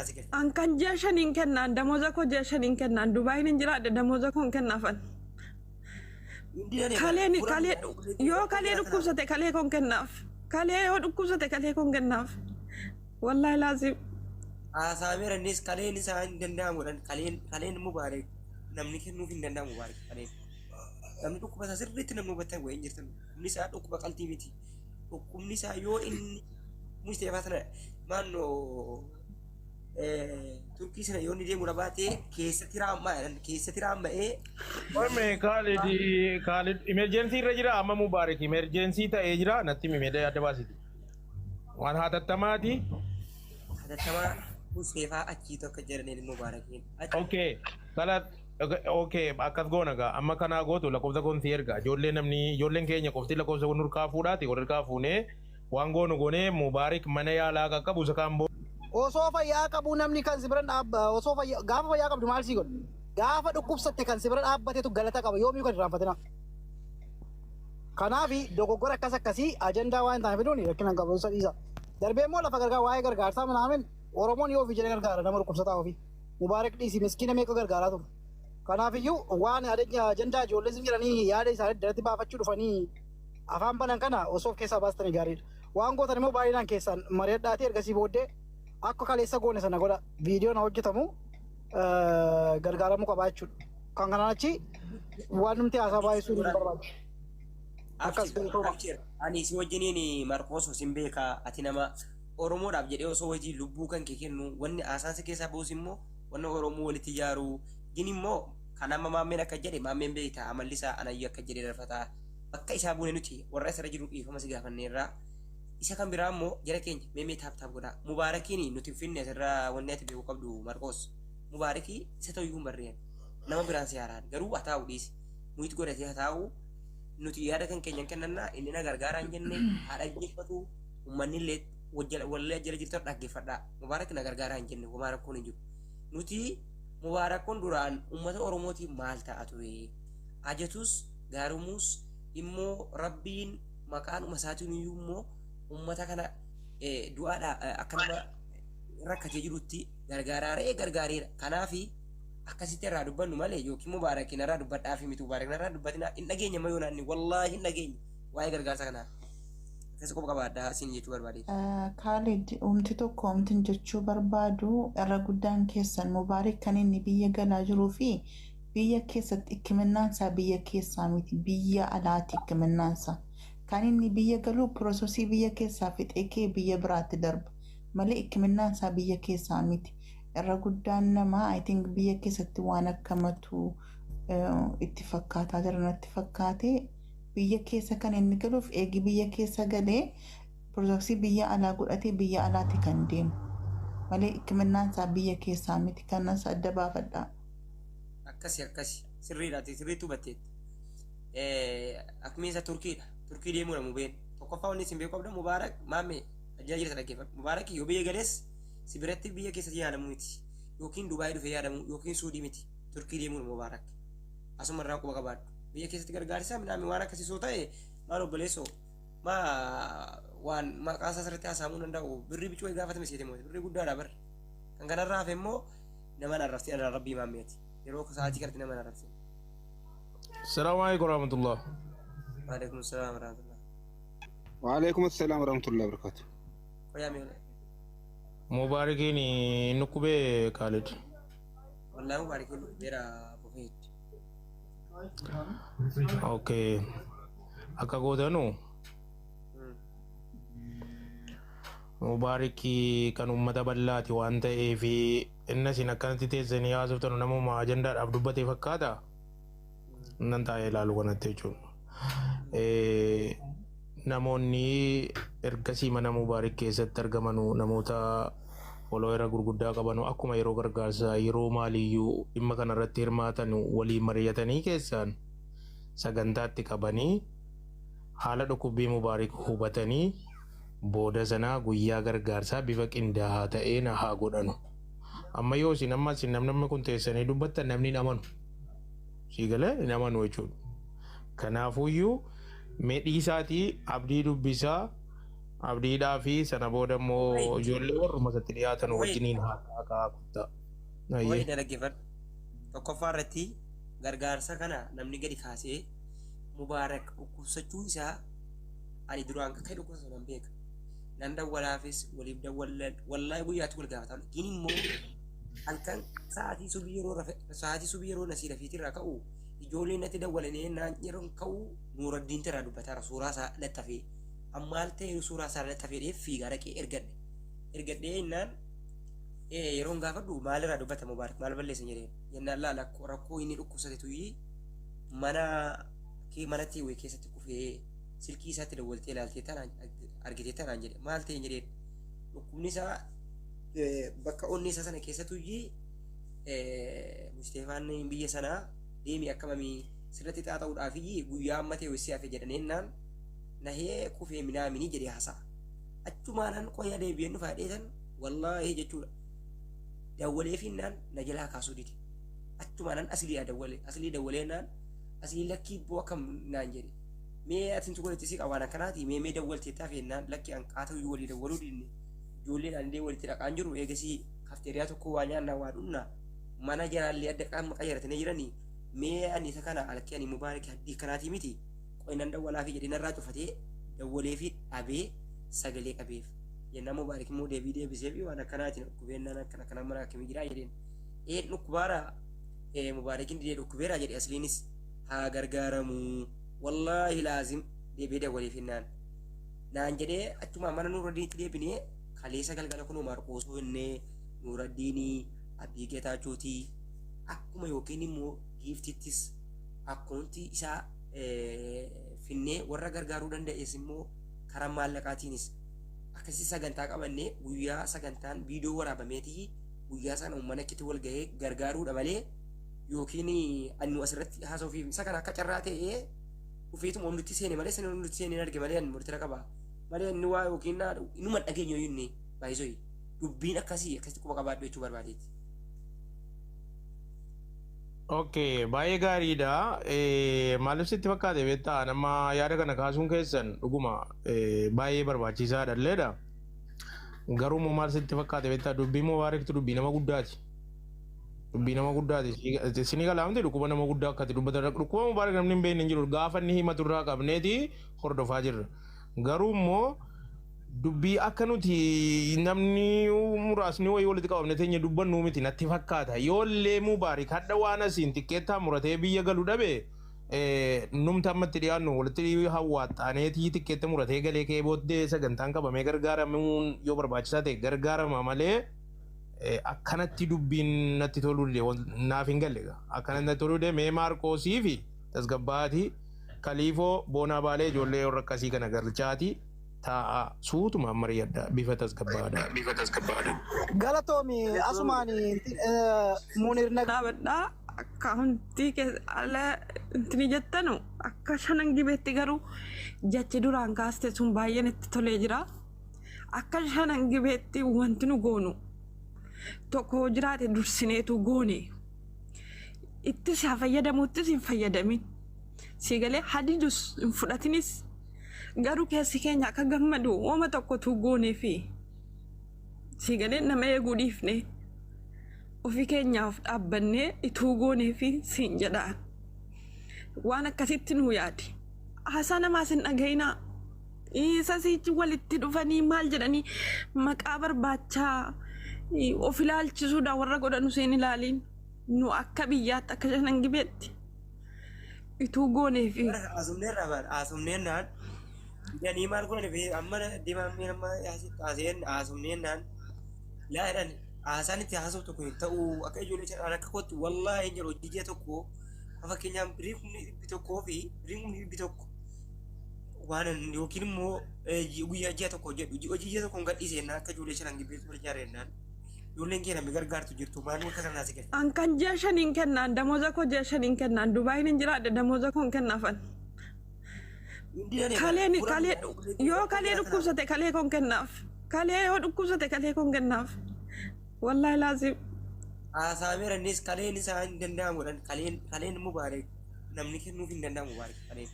si galche. An kan ji'a shaniin kennaan, damooza koo ji'a shaniin kennaan, Dubaayin hin jiraadhe, damooza koo hin kennaafan. Kaleen kalee yoo kalee dhukkubsate kalee koon kennaaf. Kalee yoo dhukkubsate kalee koon kennaaf. Wallaahi laazim. Haasaameera innis kaleen isaa hin danda'amu jedhan, kaleen Mubaarak namni kennuuf hin danda'amu Mubaarak kaleen. Namni dhukkuba isaa sirriitti namni hubattan wayii hin jirtan. Dhukkubni isaa dhukkuba qaltii miti. Dhukkubni isaa yoo inni Musteefaa sana maannoo Turkii sana yoo inni deemuu baate keessatti raammaa jedhan, keessatti raamma'ee. Orme Khalid, Khalid emergency irra jira amma. Mubarak emergency ta'ee jira, natti himi mee, adda baasiti. Waan hatattamaati. Hatattamaa Musteefaa achii tokko jedhaniin Mubaarakiin. Okay. Kala okay, akkas goona gaa, amma kanaa gootu lakkoofsa koon si erga. Ijoollee namni ijoolleen keenya qofti lakkoofsa kun nurkaa fuudhaati, wal harkaa fuunee waan goonu goonee Mubarak mana yaalaa qaqqabu isa kaan booda. Osoo fayyaa qabuu namni kan si bira dhaabba, osoo fayyaa, gaafa fayyaa qabdu maal sii godhu? Gaafa dhukkubsatte kan si bira dhaabbatetu galata qaba, yoomii kan irraanfatina. Kanaaf dogoggora akkas akkasii ajandaa waan hin taane fiduun rakkina hin qabu, isa dhiisa. Darbee immoo lafa gargaar waa'ee gargaarsaa minaamin, Oromoon yoo ofii jedhee gargaara nama dhukkubsataa ofii. Mubaarak dhiisi, miskiina meeqa gargaaraa ture. Kanaafiyyuu waan ajandaa ijoollee sin jedhanii yaada isaanii daratti baafachuu dhufanii afaan banan kana osoo of keessaa baastanii gaariidha. Waan gootan immoo baay'inaan keessaan mari'adhaatii ergasii booddee akka kaleessa goone sana godha. Viidiyoon hojjetamu gargaaramuu qabaa jechuudha. Kan kanaan achi waan numti haasaa baay'isuu hin barbaachisu. Akkas beekoo. Abshir, ani si wajjiniin Marqoos sin beekaa, ati nama Oromoodhaaf jedhee osoo hojii lubbuu kan kee kennu, wanni haasaan si keessaa bahus immoo wanna Oromoo walitti ijaaru gin immoo kan amma maammeen akka jedhe, maammeen beektaa amalli isaa anayyuu akka jedhe darfataa bakka isaa buune, nuti warra isarra jiru dhiifama si gaafanneerraa. Isa kan biraa immoo jara keenya mee mee tap tap godhaa. Mubaarakiin nuti hin finne asirraa. Wanni ati beekuu qabdu Marqoos, Mubaarakii isa ta'uyyuu hin barreen, nama biraan si haaraan garuu haa taa'u, dhiisi muyit godhatee haa taa'u. Nuti yaada kan keenya hin kennannaa, inni na gargaaraa hin jenne, haa dhaggeeffatu. Uummanni illee wallee jala jirtan dhaggeeffadhaa. Mubaarak na gargaaraa hin jenne, homaa rakkoon hin jiru. Nuti Mubaarak kun duraan uummata Oromootiif maal ta'a ture, ajatus gaarumuus immoo Rabbiin maqaanuma isaatiin iyyuu immoo uummata kana du'aadha akka nama rakkatee jirutti gargaaraaree gargaareera. Kanaafi akkasitti irraa dubbannu malee yookiin Mubaarakiin irraa dubbadhaa fi miti. Mubaarakiin irraa dubbatina, hin dhageenya amma yoo naanni, wallaahi hin dhageenya waa'ee gargaarsa kanaa. Akkas qofa qabaadhaa siin jechuu barbaade. Kaalid, umti tokko umtin jechuu barbaadu, irra guddaan keessan Mubaarik kan inni biyya galaa jiruu fi biyya keessatti hikimannaan biyya keessaa miti, biyya alaati hikimannaan. Kan inni biyya galuu processii biyya keessaa fixee kee biyya biraatti darba malee hikimannaan isaa biyya keessaa miti. Irra guddaan namaa I think biyya keessatti waan akkamatu itti fakkaataa jira natti fakkaate. Biyya keessa kan inni galuuf eegi biyya keessa galee processii biyya alaa godhatee biyya alaatti kan deemu malee hikimannaan isaa biyya keessaa miti. Kanas adda baafadhaa. Akkasi akkasi, sirriidha, ati sirriitti hubatteetta. Akkuma isa Turkiidha. Turkii deemuudha mubeen. Tokkoffaa wanni isin beekuu qabda, Mubaarak maammee ajjaa jirta, dhaggeeffadhu. Mubaarak yoo biyya galees si biratti biyya keessatti yaadamu miti. Yookiin Dubaayii dhufee yaadamu yookiin Suudii miti. Turkii deemuudha Mubaarak. Asuma irraa quba qabaadhu. Biyya keessatti gargaarsa midhaan waan akkasii soo ta'e maal obboleessoo maa waan maqaa isaa sirriitti haasa'amuu danda'u, birrii bicuu gaafatame seete moo birrii guddaadha barri. Kan kanarraa hafe immoo nama arrabsin, irraa rabbii maammeeti. Yeroo sa'aatii kanatti nama arrabsin. Assalamu alaikum warahmatullah. Waalaikum salaam warahmatullah. Waalaikum assalam warahmatullahi wabarakatuh. Qoyaa mee. Mubaarakiin nukkubee Kaalid. Wallaahi Mubaarakiin dhukkubeera bofeetti. Okay. Akka gootanu Mubaarikii kan uummata bal'aati waan ta'eef, inni isin akkanatti teessanii haasoftan namuma ajandaadhaaf dubbate fakkaata. Nan taa'ee ilaalu kanatti jechuudha. Namoonni ergasii mana Mubaarik keessatti argamanu, namoota follower gurguddaa qabanu, akkuma yeroo gargaarsaa yeroo maaliyyuu dhimma kanarratti hirmaatan waliin mari'atanii keessaan sagantaatti qabanii haala dhukkubbii Mubaarik hubatanii booda sanaa guyyaa gargaarsaa bifa qindaa'aa ta'een haa godhanu. Amma yoo isin amma isin namni kun teessanii dubbattan namni hin amanu. Sii galee, hin amanu jechuudha. Kanaafuyyuu mee dhiisaatii abdii dubbisaa. Abdiidhaa fi sana booda immoo ijoollee warruma isatti dhiyaatan wajjiniin haasaa ka'aa kuttaa. Wayi dhaggeeffadhu. Tokkoffaa irratti gargaarsa kana namni gadi kaasee Mubaarak dhukkubsachuu isaa ani duraan akka dhukkubsatu nan beeka. Nan dawwalaafis waliif dawwallan wallaahi guyyaatti wal gaafata. Gin immoo halkan sa'aatii subii yeroo sa'aatii subii yeroo nasii rafiitirraa ka'u ijoolleen natti dawwalanii naan yeroo ka'u Nuuraddiin irraa dubbataara suuraa isaa laxxafee ammaal ta'e suuraa isaa laxxafee fiigaa dhaqee ergadhe. Ergadhee jennaan yeroon gaafadhu maalirraa dubbata Mubaarak maal balleessan jedheen jennaan laala rakkoo inni dhukkubsate tuyyi mana manatti wayii keessatti kufee silkii isaatti dawwaltee ilaaltee tanaan argitee tanaan jedhe maal ta'e jedheen dhukkubni isaa bakka onni isaa sana keessa tuyyi Musteefaan biyya sanaa deemi akka mamii sirratti xaaxa'uudhaaf guyyaa amma ta'e wayii hafe jedhaneen nahee kufee minaaminii jedhee haasa'a. Achumaanan qoyaa deebi'een dhufa dheetan wallaahi jechuudha. Dawwalee finnaan na jalaa kaasuu dide. Achumaanan aslii dawwalee aslii dawwalee naan aslii lakkii boo akkam naan jedhe. Mee atiin walitti si qabaan akkanaati mee mee dawwaltee taafee naan lakkii an qaata iyyuu walii dawwaluu didne. Ijoolleen illee walitti dhaqaan jiru eegasii kafteeriyaa tokko waa nyaannaa waa dhunna mana jalaallee adda qaama qayyaratanii jiranii mee ani isa kana alkee ani Mubaarak haddii kanaatii miti qo'inan dawwalaa fi jedhee narraa cufatee dawwalee fi dhabee sagalee qabeef. Jennaan Mubaarak immoo deebii deebisee fi waan akkanaatiin dhukkubeenaan akkana akkana mana akkamii jiraa jedheen. Ee dhukkubaara Mubaarakin didee dhukkubeera jedhe asliinis haa gargaaramuu wallaahi laazim deebi'ee dawwalee finnaan. Naan jedhee achuma mana Nuuraddiinitti deebinee kaleessa galgala kunoo Maarqoosoo innee Nuuraddiinii Abdii Geetaachooti akkuma yookiin immoo giiftittis akkoontii isaa finnee warra gargaaruu danda'es immoo karaa maallaqaatiinis akkasii sagantaa qabannee guyyaa sagantaan viidiyoo waraabameetii guyyaa sana uummanni achitti wal gahee gargaaruudha malee yookiin ani asirratti haasa'uu fi isa kana akka carraa ta'ee dhufeetuma nutti seene malee sana nutti seene arge malee ani murtira qaba malee inni waa yookiin inuma dhageenyu inni baay'isoo dubbiin akkasii akkasitti quba qabaadhu jechuu barbaadeeti. Okay, baay'ee gaariidha. Maaliif sitti fakkaate beektaa nama yaada kana kaasuun keessan dhuguma baay'ee barbaachisaadha illeedha. Garuu immoo maal sitti fakkaate beektaa dubbii Mubaaraktu dubbii nama guddaati. Dubbii nama guddaati. Isinii galaamte dhukkuba nama guddaa akkati dubbatan dhukkuba Mubaarak namni hin beekne hin jiru gaafa inni himatu irraa qabneeti hordofaa jirra. Garuu immoo dubbii akka nuti namni muraasni wayii walitti qabamne teenye dubbannu miti natti fakkaata. Yoollee Mubaarak hadha waan asiin xiqqeettaa muratee biyya galu dhabe numti ammatti dhiyaannu walitti hawwaaxxaaneetii xiqqeetta muratee galee kee booddee sagantaan qabamee gargaaramuun yoo barbaachisaa ta'e gargaarama malee akkanatti dubbiin natti toluu dide naaf hin galle. Akkanatti natti toluu dide mee Maarqoosii fi tasgabbaatii Kaliifoo Boonaa Baalee ijoollee warra akkasii kana galchaati. Taa'a suutuma mari'adha bifa tasgabbaadha. Bifa tasgabbaadha. Galatoomi asumaan Munir Dhaabadhaa akka hundi ala intini jettanu akka shanan gibeetti garuu jechi duraan kaaste sun baay'een itti tolee jira. Akka shanan gibeetti wanti nu goonu tokko jiraate dursineetu goone ittis haa fayyadamuuttis hin fayyadamin. Si galee hadidus hin fudhatinis garuu keessi keenya akka gammadu wooma tokkotu goonee fi si galee nama eeguu dhiifne ofii keenyaaf dhaabbannee ituu goonee fi siin jedhaan waan akkasitti nuu yaadi. Haasaa namaas hin dhagayinaa. Isa siichi walitti dhufanii maal jedhanii maqaa barbaachaa of ilaalchisuudhaan warra godhanu seen ilaaliin nu akka biyyaatti akka shanan gibeetti ituu goonee fi. Haasofneerraa baana haasofneennaan jedhanii maal godhan amma deemamee amma haaseen haasofneennaan laa jedhan haasaan itti haasoftu kun hin ta'u akka ijoollee jedhan akka kootti wallaahi hin jedhu hojii ji'a tokko fakkeenyaaf birrii 100,000 fi birrii 100,000 waan yookiin immoo guyyaa ji'a tokko hojjedhu hojii ji'a tokko hin gadhiisennaan akka ijoollee shanan gibbeetti wal ijaarrennaan ijoolleen kee namni gargaartu jirtu maal akka sanaa si galcha. An kan ji'a shaniin kennaan damooza koo ji'a shaniin kennaan Dubaayin hin jiraadhe damooza koo hin kennaafan. Kaleen kalee yoo kalee dhukkubsate kalee koon kennaaf. Kalee yoo dhukkubsate kalee koon kennaaf. Wallaahi laazim. Haasaameera innis kaleen isaa hin danda'amu kaleen kaleen Mubaarak namni kennuuf hin danda'amu Mubaarak kaleen.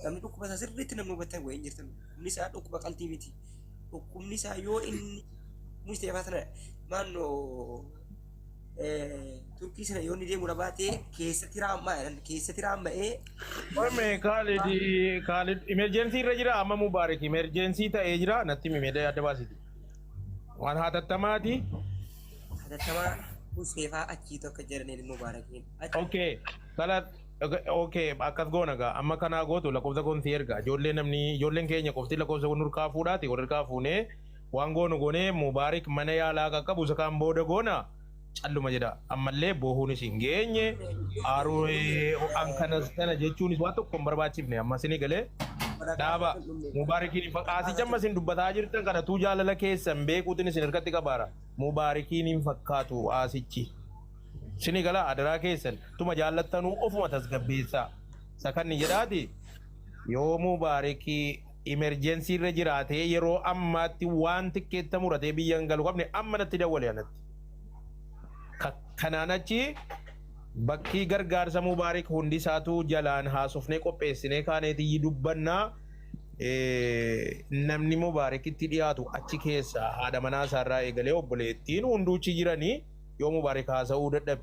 Namni dhukkuba isaa sirriitti namni hubattan wayii hin jirtan. Dhukkubni isaa dhukkuba qaltii miti. Dhukkubni isaa yoo inni Musteefaa sana maannoo Turkii sana yoo inni deemuu baate keessatti raammaa keessatti raamma'ee. Orme Khalid, Khalid emergency irra jira amma. Mubarak emergency ta'ee jira natti himi, adda baasiti. Waan hatattamaati. Hatattamaa Musteefaa achii tokko jedhaniin Mubarakiin. Okay. Kala okay, akkas goona gaa. Amma kanaa gootu, lakkoofsa koon si erga. Ijoollee, namni ijoolleen keenya qofti lakkoofsa kun nurkaa fuudhaati, warri harkaa fuunee waan goonu goonee, Mubaarik mana yaalaa qaqqabu isa kaan booda goona. Calluma jedha. Ammallee boohuunis hin geenye, aaruu an kanas kana jechuunis waan tokko hin barbaachifne. Amma isinii galee dhaaba Mubaarikiin haasicha amma isin dubbataa jirtan kana tuu jaalala keessan beekuutiin isin harkatti qabaara. Mubaarikiin hin fakkaatu haasichi. Isinii gala, adaraa keessan tuma jaallattanuu ofuma tasgabbeessaa. Sakanni jedhaati, yoo Mubaarikii emergency irra jiraatee, yeroo ammaatti waan tikkeetta muratee biyya hin galu qabne, amma natti dawwale anatti. Kanaan achi bakki gargaarsa Mubaarik hundi isaatu jalaan haasofnee qopheessinee kaaneetii dubbannaa. Namni Mubaarikitti dhiyaatu achi keessa haadha manaa isaarraa eegalee obboleettiin hunduuchi jiranii, yoo Mubaarik haasa'uu dadhabe.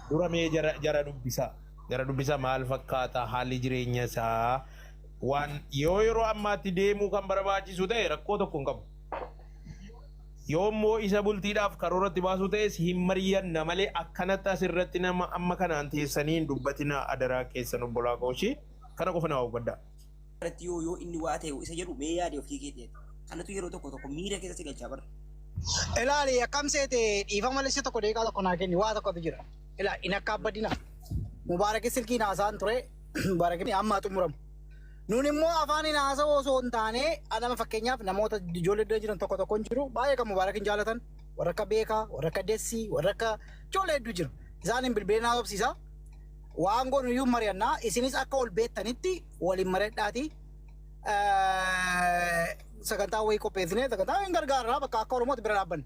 Dura mee jara dubbisa. Jara dubbisa, maal fakkaata haalli jireenya isaa, waan yoo yeroo ammaatti deemuu kan barbaachisu ta'e rakkoo tokko hin qabu. Yoo immoo isa bultiidhaaf karooratti baasuu ta'es hin mari'anna malee, akkanatti asirratti nama amma kanaan teessanii hin dubbatina, adaraa keessan, obbolaa kooshii, kana qofa nama hubadhaa. Kanatti yoo inni waa ta'e isa jedhu mee yaade ofii keetii. Kanatu yeroo tokko tokko miira keessa si galchaa bara. Ilaali, akkam seete, dhiifama malee tokko deeqaa tokko naa kenni, waa tokkotu jira. Ilaa, in akka abbadina. Mubaarakii silkiin haasa'an ture. Mubaarakiin amma xumuramu. Nuun immoo afaaniin haasa'u osoo hin taane, anama fakkeenyaaf namoota ijoollee iddoo jiran tokko tokko hin jiru, baay'ee kan Mubaarakiin jaalatan, warra akka Beekaa, warra akka Dessii, warra akka ijoollee hedduu jiru. Isaaniin bilbilee naa obsiisa. Waan goonu iyyuu mari'annaa, isinis akka ol beektanitti waliin mari'adhaati. Sagantaa wayii qopheessinee sagantaa hin gargaarraa, bakka akka Oromootti bira dhaabbanna.